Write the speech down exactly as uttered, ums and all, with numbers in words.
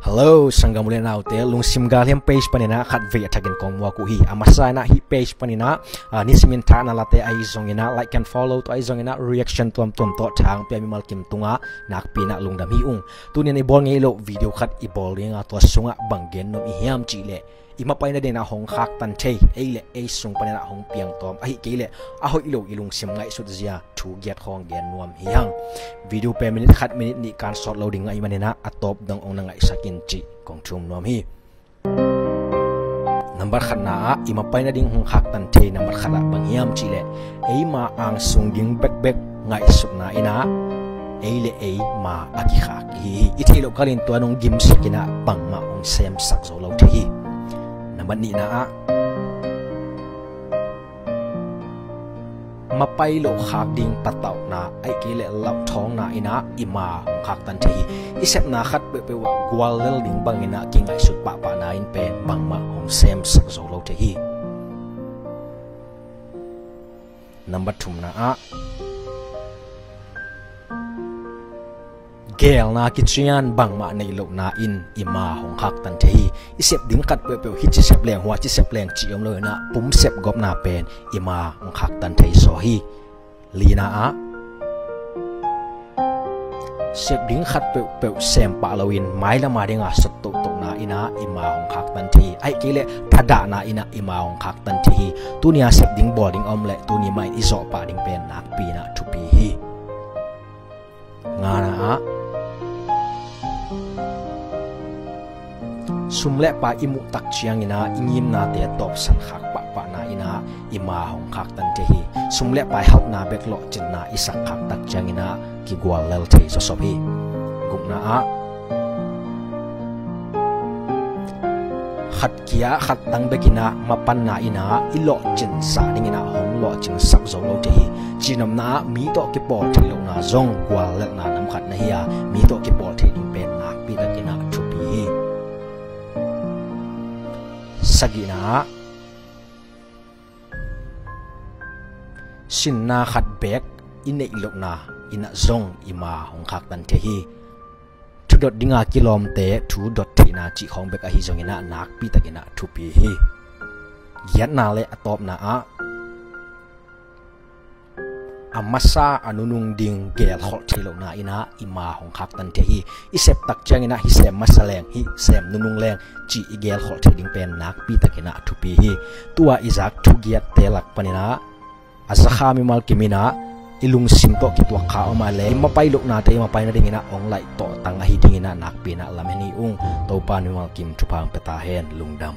Hello, sanggam u le naute, Lungsim Galhiam page panin ah khatvei a thakin kong muak uh hi. A masa in ah hih page panin ah, ah, nisimin thahna late ahi zongin ah, like and follow tawh ahi zongin ah, reaction tuamtuam tawh thang pia mimal kim tungah nakpi in ah lungdam hi ung. Tuni in i bawl ngei loh video khat i bawl ding a, tua sungah bang gen nuam i hiam cih leh, i mapai nading in ah hong khaktan thei, ei le ei sung panin ah hong piangtawm, ahih kei leh a hoih lo i lungsim ngaihsut zia thu giat khawng gen nuam hi hang. Video pen minute khat, minute nih kan sawt lo ding ahih manin ah, a tawp dong hong na ngaihsak in cih kong thum nuam hi. Nambat khatna ah, i mapai nading hong khaktan thei nambat khat ah bang hiam cih leh, eima angsung ding bekbek ngaihsutna in ah, ei le ei ma a kikhak hi. I theih loh kalin tua nong gimsak in ah bangmah hong semsak zo lo thei hi. Nambat nihna ah, mapai loh khak ding patauhna, ahih kei leh lauthawngna in ah i ma hong khaktan thei hi. I sepna khat peuhpeuh ah guallel ding bangin ah kingaihsut pahpahna in pen bangmah hong semsak zo lo thei hi. Nambat thumna ah, geelna kician bangmah neih lohna in i ma hong khaktan thei hi. I sep ding khat peuhpeuh, hici sep leng, huaci sep leng cih om lo in ah, pum sep gawpna pen i ma hong khaktan thei zaw hi. Lina ah, sep ding khat peuhpeuh sem pah loin mailam a ding a sat tohtohna in ah i ma hong khaktan thei hi. Ahih kei leh thadahna in ah i ma hong khaktan thei hi. Tuni a sep ding bawl ding a om leh, tuni mah in i zawh pah ding pen nakpi in ah thupi hi. Ngana ah, sum le pai i muh tak ciangin ah i ngimnate tawpsan khak pahpahna in ah i ma hong khaktan thei hi. Sum le pai hauhna bek lawhcinna i sak khak tak ciangin ah kiguallel thei zawsop hi. Gukna ah, khat kia khat tang bekin ah mapanna in ah i lawhcin sah dingin ah hong lawhcin sak zo lo thei hi. Cihnopna ah, mi tawh kipawl theih lohna zong guallelhna nam khat na hi a, mi tawh kipawl theih ding pen nakpi takin ah thupi hi. Sagihna ah, sinna khat beek i neih lohna in ah zong i ma hong khaktan thei hi. Thudot dinga kilawmte thu dot theihna cih khawng bek ahi zongin ah nakpi takin ah thupi hi. Giatna le a tawpna ah, a masa a nunung ding geelkholh thei lohna in ah i ma hong khaktan thei hi. I sep tak ciangin ah hih sem masa leng, hih sem nunung leng cih i geelkholh theih ding pen nakpi takin ah thupi hi. Tua i zak thugiatte lak panin ah, a zakha mimal kim in ah i lungsim tawh kituak kha om a leh, i mapai lohnate i mapai nadingin ah hong laih tawhtang ahi dingin ah nakpi in ah lamen hi ung. Topa in mimal kim thupha hong pia ta hen. Lungdam.